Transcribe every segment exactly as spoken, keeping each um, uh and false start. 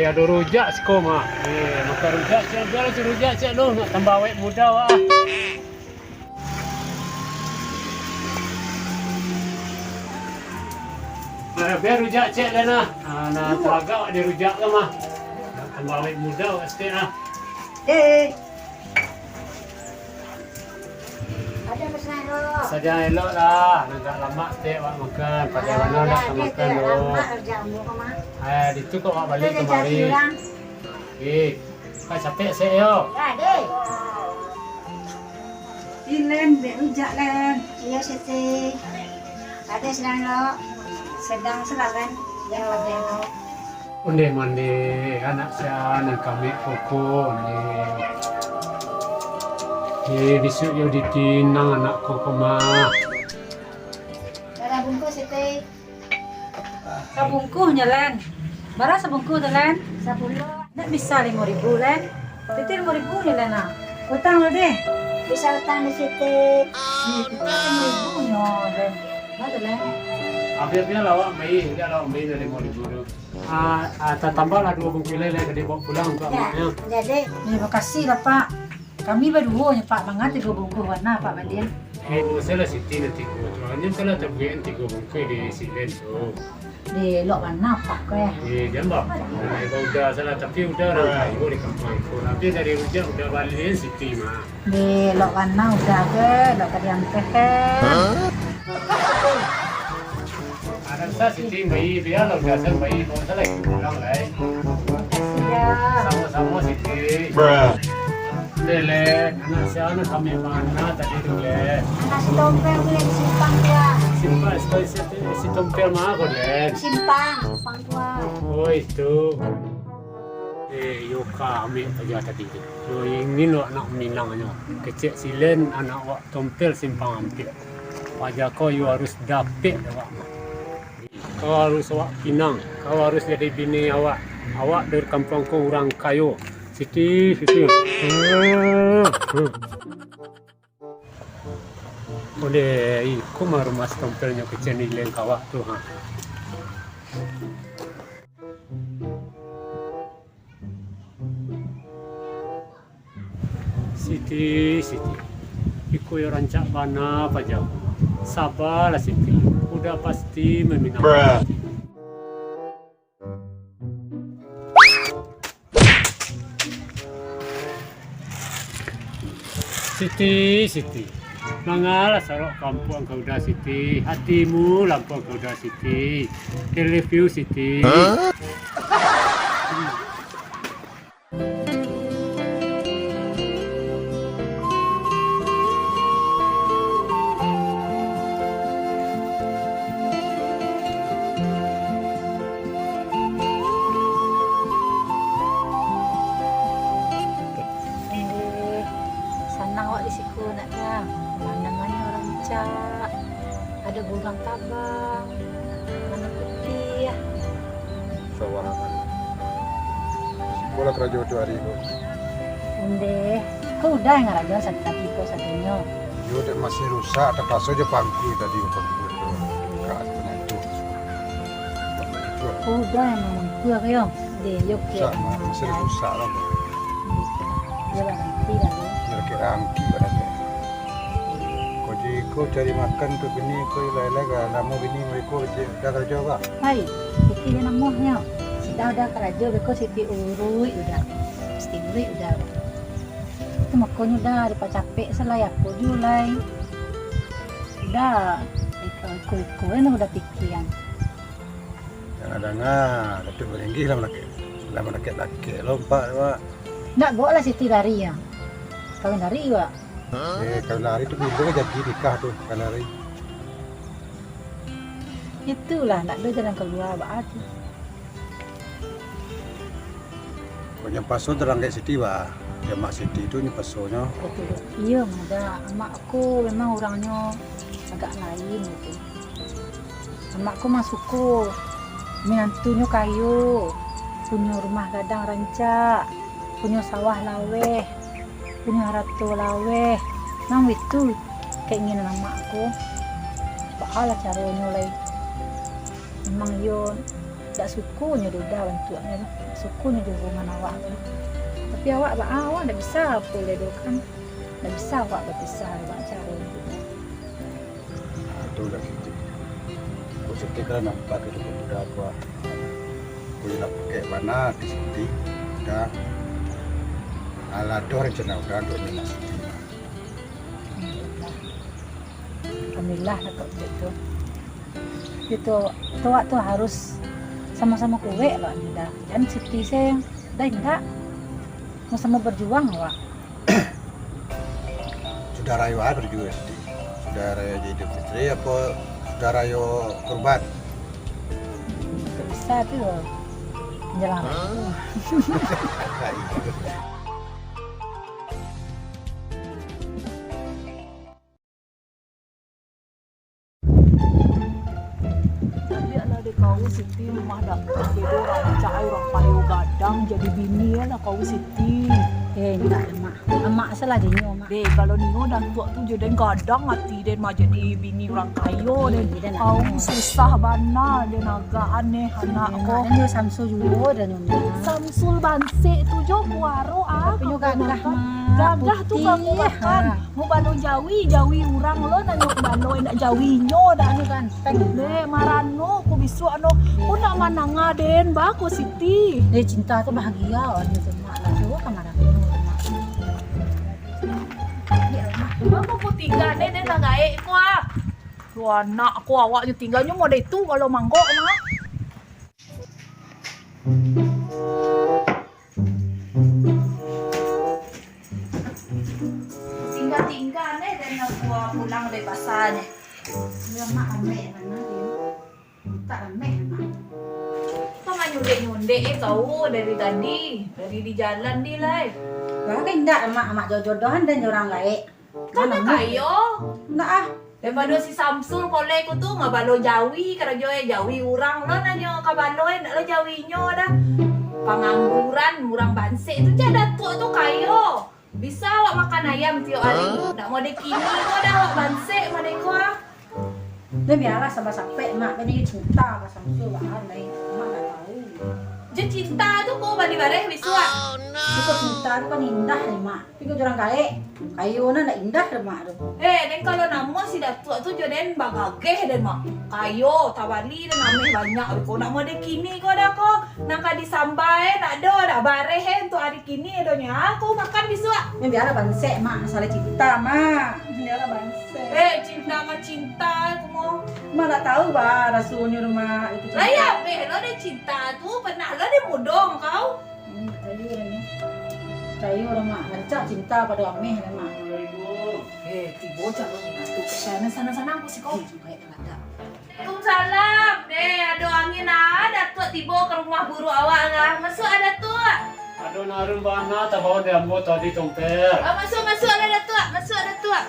Ado rujak siko mah. Eh, makan rujak ciek, bia lah tu rujak ciek lu, nak tambah awet muda awak ah. Nah, bia rujak ciek lah nah. Ah, nah, talagak awak di rujak tu mah. Nak tambah awet muda awak saketek ah. Eh. Ado pesanan, Bro. Sajo elok lah, agak lamak saketek awak makan. Padai mano nak makan, Bro. Lamak rujak ambo ko mah. Eh, ditu kok awak bali kamari. Eh, kok capek sek yo. Ya, deh. Ilen, bek rujak, Len. Iyo, Siti. Padai sadang lo. Sadang selalu, Len. Yo. Ondeh mandeh, anak sia nan kami koko, ondeh. Eh, bisuak yo ditinang anak koko mah. Bara bungkus, Siti? Sabungkuhnyo, Len. Bara sabungkuh tu, Len? Sapuluah. Ndak bisa limo ribu, Len? Titih limo ribu nyo, Len, ah. Utang lu deh. Bisa utang di Siti. Ih, titih limo ribu nyo, Len. Bara tu, Len? Akhirnyo lah awak bai, indak lah awak bai dari limo ribu tu. Ah, ah, tatambah lah duo bungkuih lai, Len, ka dibaok pulang untuak amaknyo. Jadi. Eh, makasih lah, Pak. Kami baduo nyo, Pak, manga tigo bungkuih warna, Pak, balian. Eh, usahlah Siti nan tigo tu. Nyo salah tabuek tigo bungkuih di silen tu. Deh, elok warna, Pak, ko, eh. Eh, jan bapak. Nah, Uda salah, tapi Uda urang kayo di kampuang ko. Tapi dari rujak Uda balian Siti mah. Deh, elok warna Uda ko, elok ka diampeh, eh. Ado sa Siti bai, bialah Uda san bai, baok sa lai pulang lai. Makasih, ya. Samo-samo Siti. Bruh. Deh, Len, anak sia nan kami manga tadi tu, Len. Anak si Tompel tu yang di simpang tu, ya. Simpang, si, si, si Tompel manga ko, Len? Simpang, simpang tu, ya. Oh, itu. Eh, iyo kami paja tadi tu. Yo ingin awak nak minangnyo. Kecek silen anak awak Tompel simpang ampek. Paja ko yo harus dapek awak mah. Kau harus awak pinang. Kau harus jadi bini awak. Awak dari kampuang ko urang kayo. Siti, Siti. Ondeh, iko mah rumah si Tompel nyo kecek ni, Len, ka awak tu, ha. Siti, Siti. Iko yo rancak bana paja. Sabalah, Siti. Uda pasti maminang. Bruh. Siti, Siti. Mangalah sarok kampuang ka Uda, Siti. Hatimu lampuang ka Uda, Siti. I love you, Siti. Hah? Eh, sanang awak di siko, nak, Kang. Pamandangan rancak. Ado burang tabang, warna putiah. Sawah. Sikolah karajo tu ari ko. Ondeh, ko Uda nan ngarajo sati ko satunyo. Iyo, dek masin rusak, tapaso jo pangkui tadi, pangkui tu. Kak, tu. Ko Uda nan mangkua ko yo. Deh, yo, rusak, masin rusak lah. Iyo, baranti lah, yo. Kiro-kiro angki barang tu. Ko Jiko cari makan tu bini ko, ilah-ilah ka namo bini mereka je, dah karajo ka? Hai, Siti je namonyo. Sudah, dah karajo, beko Siti uruik Uda. Siti uruik Uda. Tu makonyo dah dipacapek salai apo juo lai. Uda, iko-iko nan Uda pikian. Danga-danga, Datuak Baringgih lah malakek, lah malakek-lakek lompak, Pak. Ndak gok lah Siti lari, ya. Kawin lari, Pak. Eh, kalau lari tu bilo jadi nikah tu, kalau lari. Itulah, ndak ado jalan kalua, baa tu. Kok nyo paso tarang dek Siti, bah. Dek Mak Siti tu nyo pasonyo. Iyo, Mak, dah. Amak ko memang urangnyo agak lain gitu. Amak ko mah suko minantunyo kayo, punyo rumah gadang rancak, punyo sawah laweh, punyo harato laweh. Memang itu keinginan amak ko. Baa lah caronyo lai. Memang iyo Dak suko nyo Duda bantuaknyo tu. Dak suko nyo jo hubungan awak tu. Tapi awak ba-, awak dak bisa pulai doh kan. Dak bisa awak bapisah awak caro tu. Ah, tu dak Siti. Ko Siti kan nampak itu Duda ko. Ko lah pakek bana di Siti. Dah. Alah, ado rencana Duda untuak nyo Siti. Alhamdulillah lah kok gitu. Gitu, tu awak tu harus samo-samo kuek lah, Duda. Jan Siti se, dah indak. Samo-samo berjuang awak. Sudah rayo ai berjuang Siti. Sudah rayo Idul Fitri apo sudah rayo kurban? Dak bisa tu. Menjelang rayo. Tapi alah dek kau, Siti, rumah Datuak bedo rancak, urang kayo gadang, jadi bini lah kau, Siti. Eh, indak lah, Mak. Amak salah dinyo, Mak. Deh, kalau nio Datuak tu jo den gadang ati den mah jadi bini urang kayo, eh, den. Kau susah bana, den agak aneh anak ko. Eh, Mak, den jo Samsul juo, den nyo. Samsul bansek tu jo kuaro, ah, tapi nyo gagah, Mak. Gagah tu putiah, kamu makan. Ha. Mubalo jawi, jawi urang lo, nanyo balo indak jawi nyo dah. Anu ganteng. Deh, marano ko bisuak no. Ko nak mananga den, ba ko Siti. Deh, cinta tu bahagia, anu tu, Mak. Lah, cubo ka marano, Mak. Baa ko tingga ne, den lah gaek ko, ah. Tu anak ko, awaknyo tingganyo model tu kalau manggok, Mak. Tingga-tingga ne, den lah pulang dari pasa ne. Iyo, Mak, ramai bana, iyo. Tak ramai, Mak. Kau manyundek-nyundek, eh, kau dari tadi. Dari di jalan di lai. Wah, kan indak, Mak. Amak jodoh-jodohan den jo urang gaek. Kan kayo. Ndak ah. Daripado si Samsul kolek ko tu, mabalo jawi karajo e, jawi urang lo nanyo kabalo e, ndak lo jawi nyo dah. Pangangguran, urang bansek tu, cak Datuak tu kayo. Bisa awak makan ayam tiok ari. Ndak model kini ko dah, awak bansek model ko ah. Dah bialah sabar sapek, Mak. Kan iyo cinta ka Samsul, bahan lai. Mak ndak tahu. Jo cinta tu ko bali bareh bisuak. Iko cinta tu kan indah ni, Mak. Tapi kok urang gaek, kayo nan ndak indah doh, Mak, tu. Eh, den kalau namo si Datuak tu jo den bagageh den, Mak. Kayo, tabali den ameh banyak ko. Ndak model kini ko dah ko. Nan ka disamba e, ndak ado, ndak bareh e, untuak ari kini adonyo. Ah, ko makan bisuak. Yo, bialah bansek, Mak. Masalah cinta, Mak. Bialah bansek. Eh, cinta ka cinta, ko mo. Mak ndak tahu, bah, rasonyo tu, Mak. Itu cinta. Lah, yo, abeh lo den cinta tu, pernah lo den mudong kau. Hmm, picayo urang ni. Picayo urang, Mak. Rancak cinta pado ameh lah, Mak. Eh, tibo calon minantu. Sana, sana, sana, aku siko. Eh, sampai taladak. Waalaikumsalam. Deh, ado angin ah, Datuak tibo ka rumah buruak awak ah. Masuak ah, Datuak. Ado nan arun bana tabawa dek ambo tadi, Tompel. Ah, masuak, masuak lah, Datuak. Masuak, Datuak.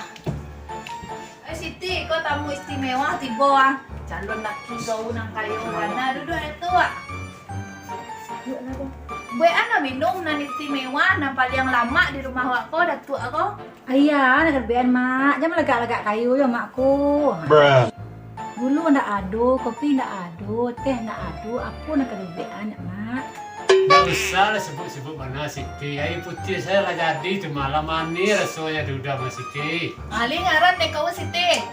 Eh, Siti, ko tamu istimewa tibo ah. Calon laki kau nan kayo bana, duduak Datuak. Buek an lah minum nan istimewa, nan paliang lamak di rumah awak ko, Datuak ko. Iyo, nan kalabiahan, Mak. Jan malagak-lagak kayo jo, Mak ko. Gulu ndak ado, kopi ndak ado, teh ndak ado, apo nan kalabiahan, Mak? Ndak usah lah sabuik-sabuik bana, Siti. Aia putiah sajo lah jadi tu, Mak. Lah manih rasonyo duduak, Mak, Siti. Alih ngaran dek kau, Siti.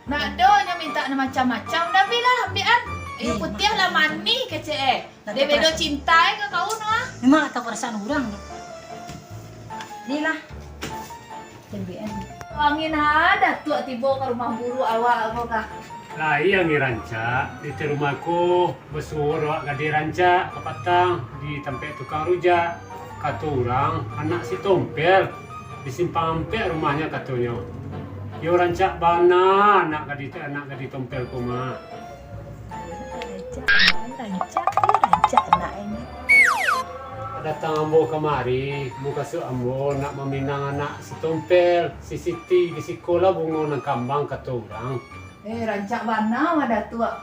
Ndak ado nyo mintak nan macam-macam. Dah, ambiak lah, ambiak an. Aia putiah lah manih kecek e. Dek bedo cinta e ka kau no ah. Memang lah tahu parasaan urang tu. Ni lah. Ambiak an. Angin ha, Datuak tibo ka rumah buruak awak ko kah? Lai angin rancak, di rumah ko basuo awak gadih rancak kapatang di tampek tukang rujak. Kato urang, anak si Tompel di simpang ampek rumahnyo katonyo. Iyo rancak bana anak gadih, anak gadih Tompel ko, Mak. Rancak, rancak, rancak anak ini. Datang ambo kamari, mukasuik ambo nak maminang anak si Tompel, si Siti, di siko lah bungo nan kambang kato urang. Eh, rancak bana, Mak Datuak.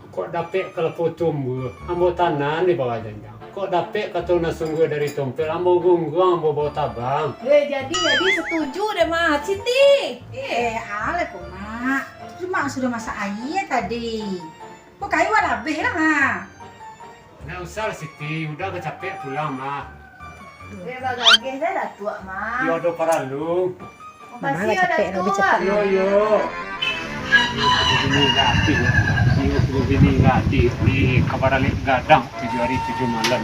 Kok dapek kalapo tumbuah, ambo tanam di bawah janjang. Kok dapek kato nan sungguah dari Tompel, ambo gungguang, ambo bawa tabang. Eh, jadi, jadi, satuju deh, Mak. Siti! Eh, alah ko, Mak. Tu Mak sudah masak aia tadi. Ko kayu lah abih lah, ha. Ndak usah lah, Siti. Uda ka capek pulang mah. Eh, bagageh dah Datuak mah. Iyo, ado paralu. Makasih yo, Datuak. Iyo, iyo. Iyo, sudah bini gadih. Iyo, sudah bini gadih. Ni kabar alik gadang tujuah hari tujuah malam.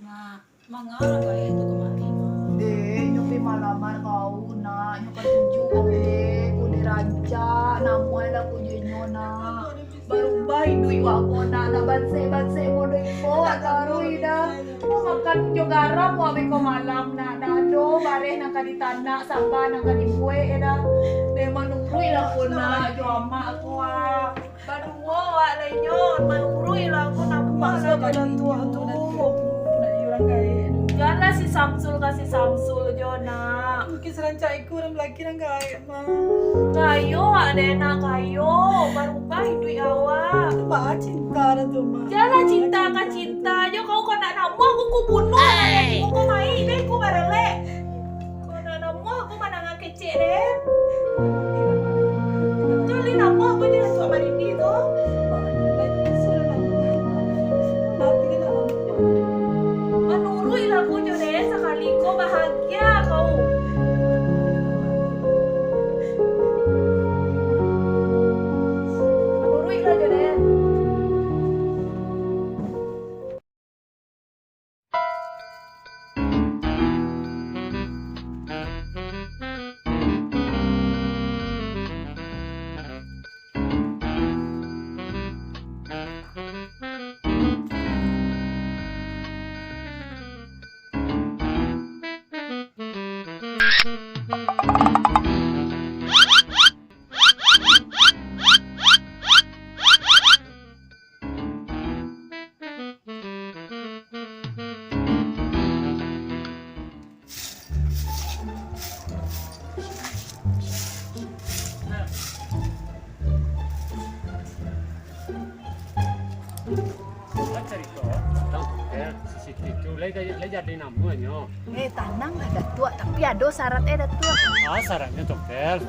Nah, manga lah gaek tu kamari, Mak? Deh, nyo pai malamar kau, Nak. Nyo katuju kau, deh. Kau ni rancak, namuah lah kau jo inyo, Nak. Barubah iduik wak ko, Nak. Nak bansek-bansek model iko, wak taruih dah. Kau makan jo garam, wak beko malam, Nak. Dah ado bareh nan ka ditanak, saba nan ka dibuek, dah. Deh, manuruik lah ko, Nak, jo amak ko, ah. Baduo awak lai nyo, manuruik lah, aku nampak lah jalan tuah tu. Janlah si Samsul ka si Samsul jo, Nak. Mungkin sarancak iko urang balaki nan gaek, mah. Kayo awak deh, Nak, kayo. Barubah iduik awak. Tu baa cinta dah tu, mah. Janlah cinta ka cinta jo, kau kok nak namuah, aku, ku bunuh. Kau mai deh, ku baralek. Kau nak namuah, aku manangah kecek deh. Kali namuah, aku jangan suka marindi tu. Manuruik lah aku jo deh, sakali ko bahagia kau. Manuruik lah jo deh. Carito tantang si Siti tu, lai, lai jadi namuahnyo. Eh, tanang lah, Datuak, tapi ado syarat eh, Datuak. Ah, syaratnyo, Tompel?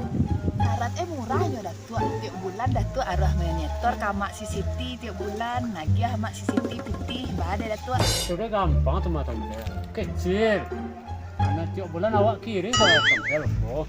Syarat eh murah nyo, Datuak. Tiok bulan Datuak harus manyetor ka amak si Siti tiok bulan, nagiah amak si Siti pitih, baa deh Datuak. Sudah gampang tu mah, Tompel. Kecil. Karena tiok bulan awak kirim ka Tompel ko.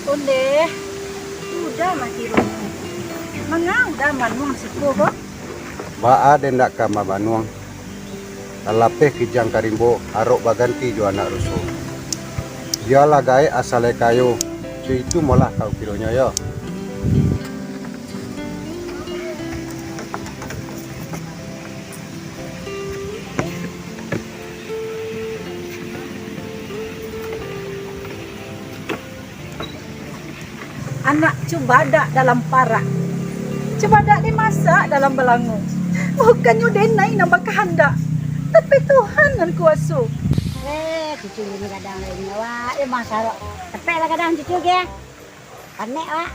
Ondeh, Uda mati roh. Manga Uda manuang siko ko? Baa dek ndak ka mabanuang? Lah lapeh kijang ka rimbo, arok baganti jo anak ruso. Bialah gaek asal lai kayo, co itu molah kau kironyo yo. Anak cubadak dalam parak, cubadak dimasak dalam balango. Bukannyo denai nan bakahandak, tapi Tuhan nan kuaso. Eh, cucu ni gadang lai nyo, wak. Eh, masarok. Tepek lah gadang cucu ke. Panek, wak.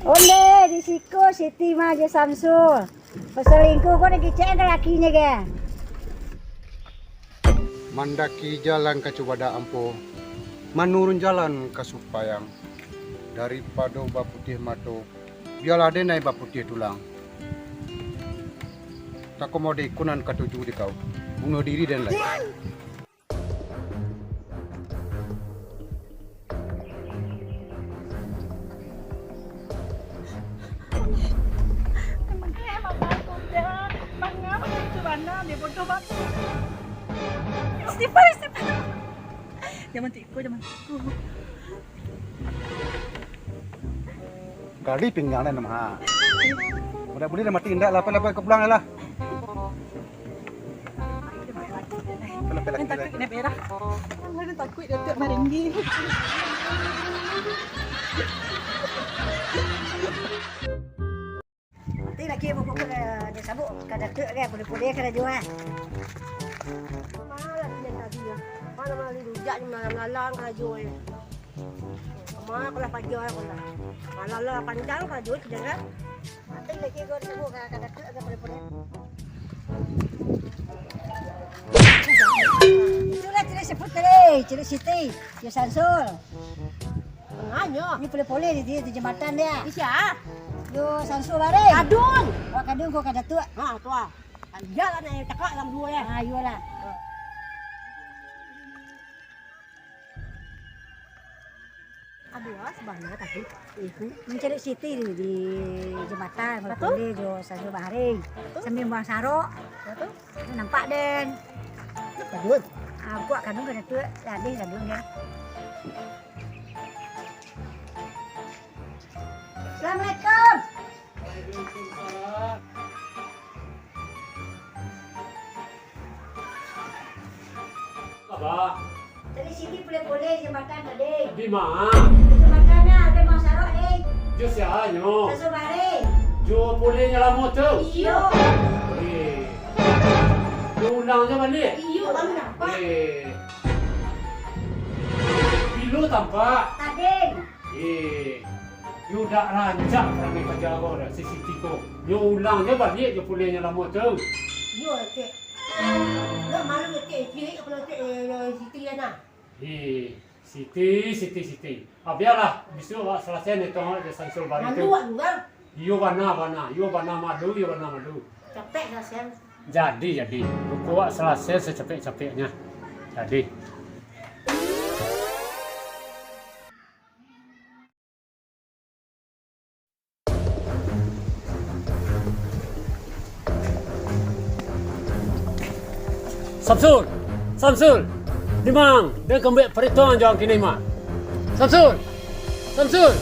Ondeh, di siko Siti mah jo Samsul. Pasalingkuh ko dikicek ka lakinyo ge. Mandaki jalan ka cubadak ampo, manurun jalan ka Supayang. Daripado baputiah mato, bialah denai baputiah tulang. Takomo dek iko nan katuju dek kau, bunuah diri den lai. Ngapa itu bana, dia bodoh banget. Istighfar, istighfar. Jangan tipu, jangan tipu. Kali pinggang dah nama. Udah boleh dah mati, indak lah, apa-apa, kau pulang lah. Yang takut kena berak. Yang takut Datuk Maringgi. Nanti lagi buku dia sabuik ka Datuk kan, pulih-pulih karajo ah. Malam dia tadi ya. Malam hari rujak ni malam lalang karajo ya. Kama aku lah paja aku lah. Malam lah panjang karajo tu jangan. Nanti lagi kau sabuik ka, ka Datuk kan, pulih-pulih. Itulah cerita sebut tadi, cerita Siti, ya Samsul. Tangah nyo. Ni pulih-pulih di, di jambatan dia. Di sia? Yo, Samsul Baring. Kadun. Wak Kadun ko ka Datuk. Ha, tu ah. Kan dia lah nak cakak dalam dua ya. Ha, iyolah. Aduh, ah, sabana tadi. Itu. Mancari Siti di, di jambatan, pulih-pulih jo Samsul Baring. Sambil buang sarok. Nampak den. Kadun. Ah, kuat Kadun ka Datuk. Habis Kadun dia. Assalamualaikum. Waalaikumsalam. Abah. Tadi Siti pulih-pulih jambatan tadi. Di ma? Jambatan ni, ada masalah ni. Jo sia nyo? Samsul Baring. Jo pulih nyo lamo tu? Iyo. Eh. Nyo ulang nyo baliak? Iyo, baru nampak. Eh. Bilo tampak? Tadi. Eh, yo dak rancak parangai paja ko dah, si Siti ko. Nyo ulang nyo baliak jo pulih nyo lamo tu. Iyo, Cik. Ndak malu, Cik. Cilik apo, Cik, eh, Siti ya, nah. Eh, Siti, Siti, Siti. Ah, bialah, bisuak awak salasai nitong awak jo Samsul Baring tu. Malu awak urang. Iyo bana, bana. Iyo bana malu, iyo bana malu. Capek salasai. Jadi, jadi. Buku awak salasai sacapek-capeknyo. Jadi. Samsul! Samsul! Dimang! Den ka mambuek paretongan jo ang kini mah. Samsul! Samsul!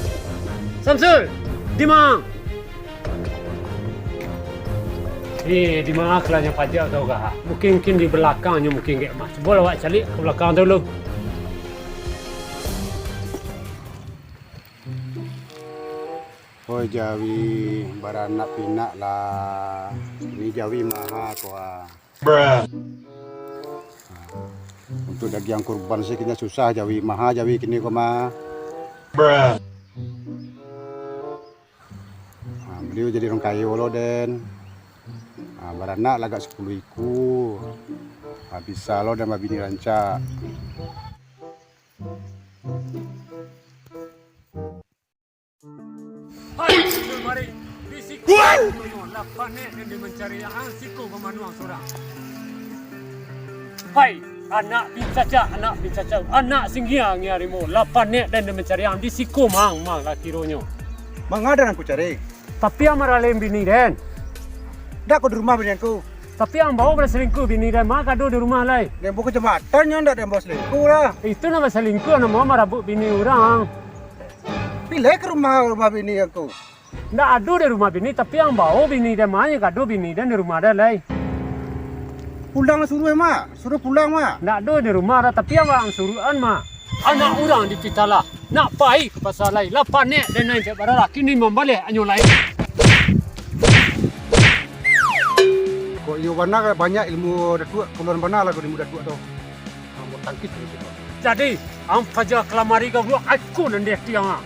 Samsul! Dimang! Eh, di ma kalanya paja tu kah? Mungkin, mungkin di balakangnyo mungkin kek mah. Cubolah awak caliak ka balakang tu lu. Oi jawi, baranak pinak lah. Ni jawi maha ko ah. Untuak dagiang kurban se kini susah jawi, maha jawi kini ko mah. Ha, baliau jadi urang kayo lo den. Ha, baranak lah agak sapuluah ikua. Ha, bisa lo den babini rancak. Hai, Samsul Baring, di siko lah panek den mancari ang, siko bamanuang surang. Hai, anak pincacak, anak pincacak, anak singia-ngia harimau, lah panek den mancari ang, di siko mang, mang lah kironyo. Manga den angku cari? Tapi ang maraleh bini den. Dak ko di rumah bini angku. Tapi ang bao basalingkuah bini den, ma kado di rumah lai. Den bao ka jambatan nyo, ndak den bao salingkuah lah. Itu nan basalingkuah, namo marabuik bini urang. Pi lai ka rumah, rumah bini angku. Ndak ado di rumah bini, tapi ang bao bini den, ma nyo kado bini den di rumah den lai. Pulang lah suruah, Mak. Suruah pulang, Mak. Ndak ado di rumah dah, tapi ang suruahan, Mak. Anak urang dipitalah, nak pai ka pasa lai, lah panek den nan cak baralaki ni mambaleh anyo lai. Kok iyo bana banyak ilmu Datuak, kaluan bana lah ilmu Datuak tu. Ambo tangkis dulu cubo. Jadi, ang paja kalamari ka buak aku nan di ati ang.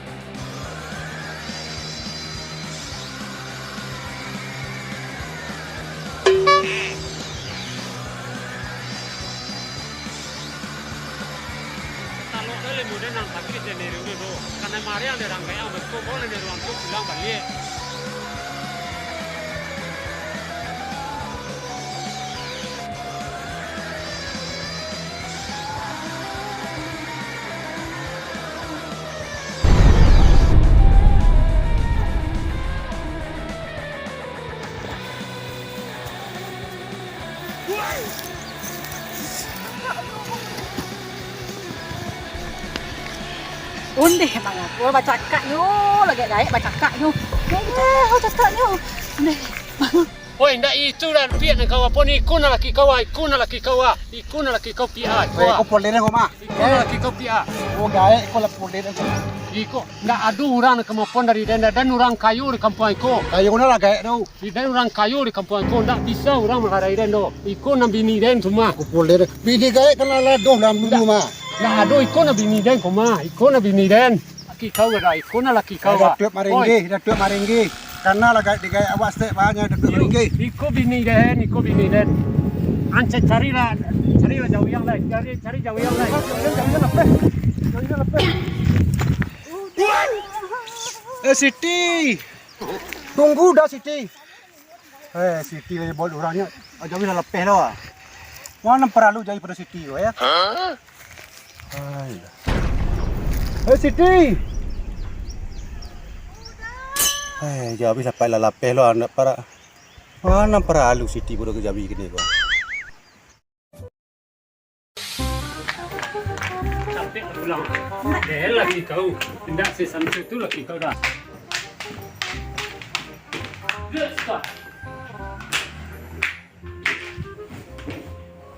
Talok tu limo den nan sakik sendiri tu. Kanai mariang di rangkaiang betul boleh di ruang tu pulang balik. Oh, bacakak nyo, lagak gaek bacakak nyo. Eh, oh, cakak nyo. Neh. Oi, ndak itu lah, piak nan kau apo ni? Iko nan laki kau ah, iko nan laki kau ah, iko nan laki kau piak ah, iko Weh, ah. Iko polder ko mah. Iko nan laki kau piak ah. Oh, gaek iko lah polder ko. Iko, ndak ado urang nan kamapuan dari den, den urang kayo di kampuang iko. Kayo nan lah gaek tu. Di den urang kayo di kampuang iko, ndak bisa urang mangarahi den doh. Iko nan bini den tu mah. Iko polder. Bini gaek kan lah doh dalam dulu mah. Ndak ado iko nan bini den ko mah, iko nan bini den. Laki kau lah, iko nan laki kau. Eh, ah. Datuak Maringgih, Datuak Maringgih. Kana lah gaek digaek awak stek banyak Datuak Maringgih. Iko bini den, iko bini den. Ancak carilah, carilah jauh yang lain, cari, cari jauh yang lain. Jauh yang lain, jauh yang lain. Eh, Siti. Tunggu dah, Siti. Eh, Siti lai buek urang nyo. Aja lah lapeh dah. Mano paralu jadi pado Siti ko, yo? Hah? Hai. Eh, Siti. Eh, jadi sampai lah lapeh lo anak parak. Mano paralu Siti bodoh ka jadi kini ko. Capek pulang. Eh, laki kau. Indak si Samsul tu laki kau dah. Good spot.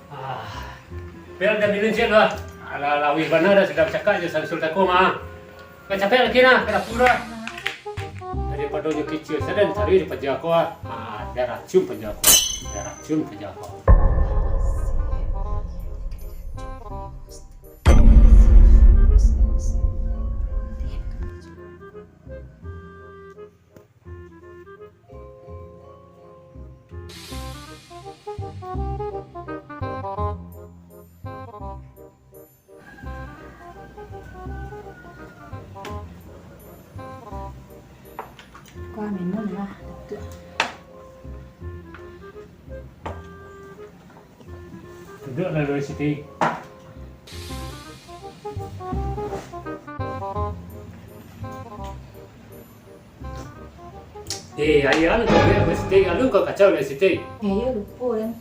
Ah. Biar dah minum siap lah. Alah, lawih bana dah, sudah bacakak je Samsul tako mah. Kau capek lagi nah, ka dapur lah. Daripado nyo kicil sadan tadi di paja ko ah. Ah, ado racun paja ko. Ado racun paja ko. Kau minum lah, Datuak. Duduak lah dulu, Siti. Eh, ayah lah kau buek apa, Siti? Lalu kau kacau lah, Siti. Eh, yo, lupo, kan.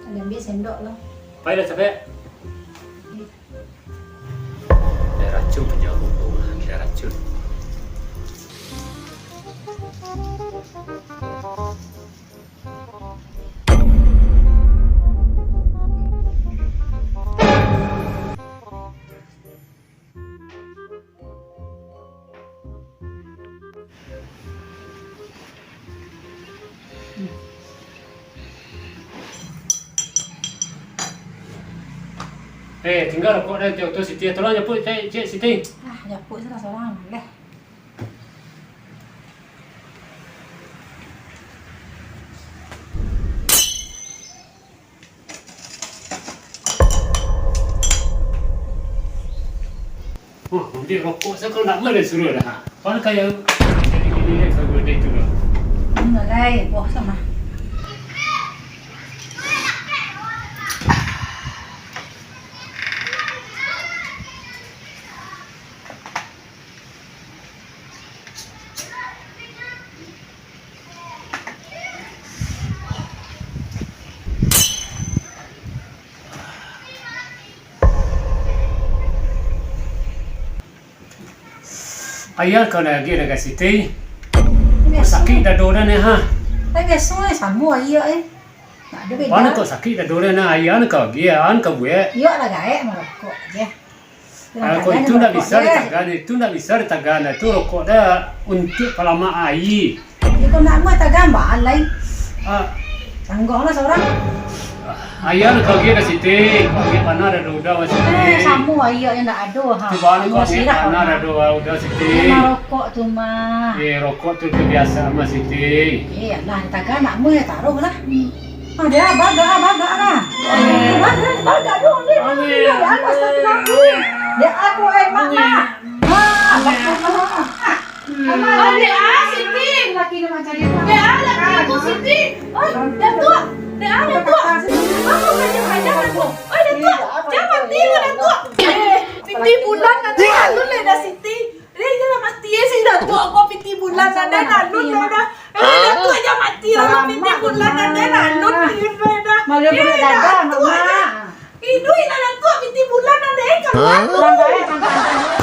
Ada ambil sendok lah. Pailah, capek. Ada racun penjara tu, ada racun. Eh, tingga rokok den, tu, tu Siti. Tolong japuik, cek, cek Siti. Ah, japuik salah sorang, leh. Huh, ambiak rokok sajo kau ndak mah den suruah dah. Kau ni kaya jadi gini deh, kau gede tu dah. Hmm, alai, boh sama. Ayah kau lagi nak kasi teh. Biaso. Sakik dado dah ni, ha? Tapi biaso eh, samo ayah eh. Tak ada beda. Mana kau sakik dado dah ni, ayah ni kau lagi, an kau buek. Iyo lah gaek marokok je. Ah, kau itu ndak bisa ditagan, itu ndak bisa ditagan. Itu rokok dah untuk palamak aia. Iko nak buek tagan ba alai. Ah. Tangguang lah sorang. Ayah nak kau lagi dah Siti. Kau lagi panah dah udah Siti. Eh, samo ayah yang ndak ado ha. Cuba kau lagi panah dah udah Siti. Marokok tu mah. Eh, rokok tu terbiasa mah Siti. Eh, alah tagan nak muek taruh lah. Ah, dia bagak, bagak lah. Bagak, bagak dong, dia. Dia aku, eh, mak, mak. Ah, bagak, mak. Oi, dek ah, Siti. Dek ah, laki aku, Siti. Oi, Datuak. Dek ah, Datuak. Apa kerja panjang, Datuak? Oi, Datuak. Jangan mati, Datuak. Eh, pitih bulan nanti alun lai dah, Siti. Eh, jangan mati, eh, si Datuak. Kau pitih bulan nanti alun lai dah. Eh, Datuak, jangan mati, alun pitih bulan nanti alun lai dah. Eh, Datuak, jangan. Iduik lah Datuak, pitih bulan nan dek kalua tu. Santai, santai, santai.